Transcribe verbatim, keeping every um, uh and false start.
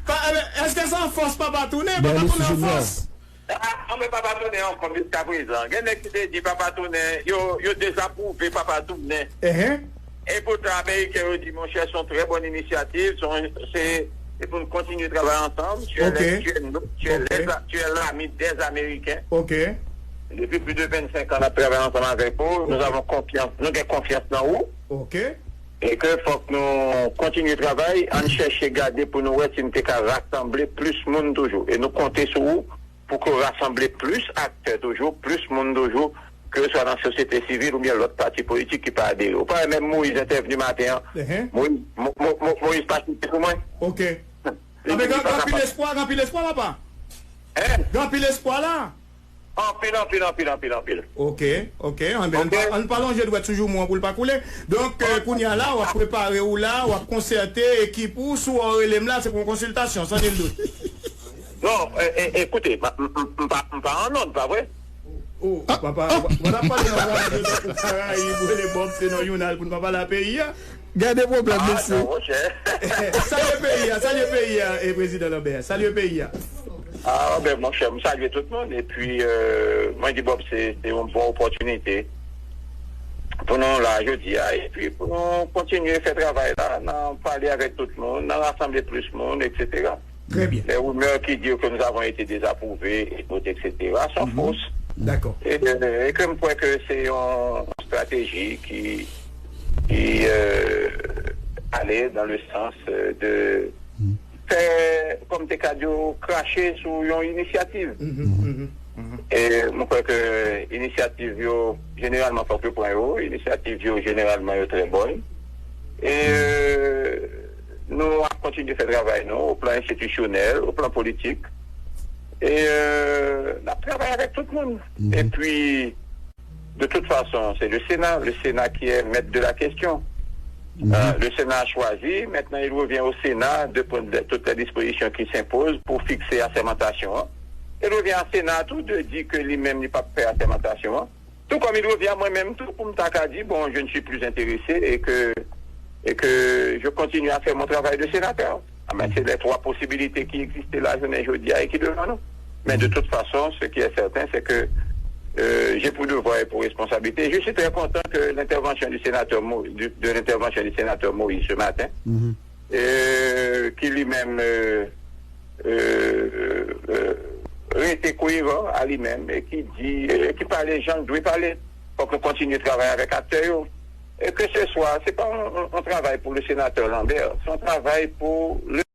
Pa- eh, Èske se an fòs papa tounen? Papa tounen an fòs. Ah, anben, papa tounen ankò jiska prezan. Gen nèg ki te di papa tounen, yo, yo dezapwouve papa tounen. Ehe. E poutan, Ameriken yo di, monchè, se yon trè bòn inisyativ, se yon- se se pou n kontinye travay ansanm. Tu es, tu es, tu es, tu es l'ami des Américains. Ok. Depi plis de vennsenk an, n ap travay ansanm avèk ou. Nou avon konfyans, nou gen konfyans nan ou. Ok. E ke fòk nou kontinye travay, ann chèche gade pou nou wè si n te ka rasanble plis moun toujou. E nou konte sou ou pou ke w rasanble plis aktè toujou, plis moun toujou, ke swa nan sosyete sivil oubyen lòt pati politik ki pa adere. Ou pa wè menm Moyiz entèvni maten an? Moyiz, Mo- Mo- Mo- Moyiz pa site pou mwen. Ok. Anben, gen anpil espwa, gen anpil espwa, papa. Gen anpil espwa la. Anpil, anpil, anpil, anpil, anpil. Ok, ok. Anben, ann pa- ann pa lonje dwèt sou joumou an pou l pa koule. Donk, euh, kounye a la, w ap prepare w la, w ap konsète ekip ou, si w rele m la, se pou yon konsiltasyon, san nil dout. Non, e, e, ekoute, m, m, m, m pa, m pa an nòd, pa vre? Oh, papa, w, w ap pale nan radyo tankou Karayib, w rele Bob, se nan jounal pou n pa pale a peyi a. Gade pwoblèm, mesye. Ah, non, monchè. Salye peyi a, salye peyi a, e prezidan Lambert, salye peyi a. Ah, ben, monchè, m salye tout moun, epi, euh, mwen di Bob, se, se yon bon opòtinite pou nou la jodi a, epi pou nou kontinye fè travay la, nan pale avèk tout moun, nan rasanble plis moun, etsetera. Très bien. Les rumeurs qui disent que nous avons été désapprouvés, et cetera, sont fausses. D'accord. Et, euh, et que je crois que c'est une stratégie qui, qui euh, allait dans le sens euh, de faire, comme te ka di, cracher sur une initiative. Mhm, mhm. E mwen kwè ke inisyativ yo, jeneralman, fòk yo pran yo. Inisyativ yo, jeneralman, yo trè bòn. E euh, nou ap kontinye fè travay nou, o plan enstitisyonèl, o plan politik. E euh, n ap travay avèk tout moun. Epi, de toute façon, c'est le Sénat, le Sénat qui est maître de la question. Euh, le Sénat a choisi, maintenant il revient au Sénat de prendre de- toutes les dispositions qui s'imposent pour fixer assermentation. Il revient au Sénat tout de dire que lui-même il pas faire assermentation. Tout comme il revient à moi-même tout pour me dire, bon, je ne suis plus intéressé et que, et que je continue à faire mon travail de sénateur. Ah ben, c'est les trois possibilités qui existaient la journée aujourd'hui et qui devant nous. Mais de toute façon, ce qui est certain, c'est que euh, j'ai pour devoir et pour responsabilité. Je suis très content que l'intervention du sénateur Mo- du- de l'intervention du sénateur Moïse ce matin, euh, qui lui-même euh, euh, euh, rete koeran a li menm e ki di, euh, ki pale jan l dwe pale. Fòk nou kontinye travay avèk aktè yo. E ke se swa, se pa yon, yon, yon travay pou le senatè Lambert, se yon travay pou le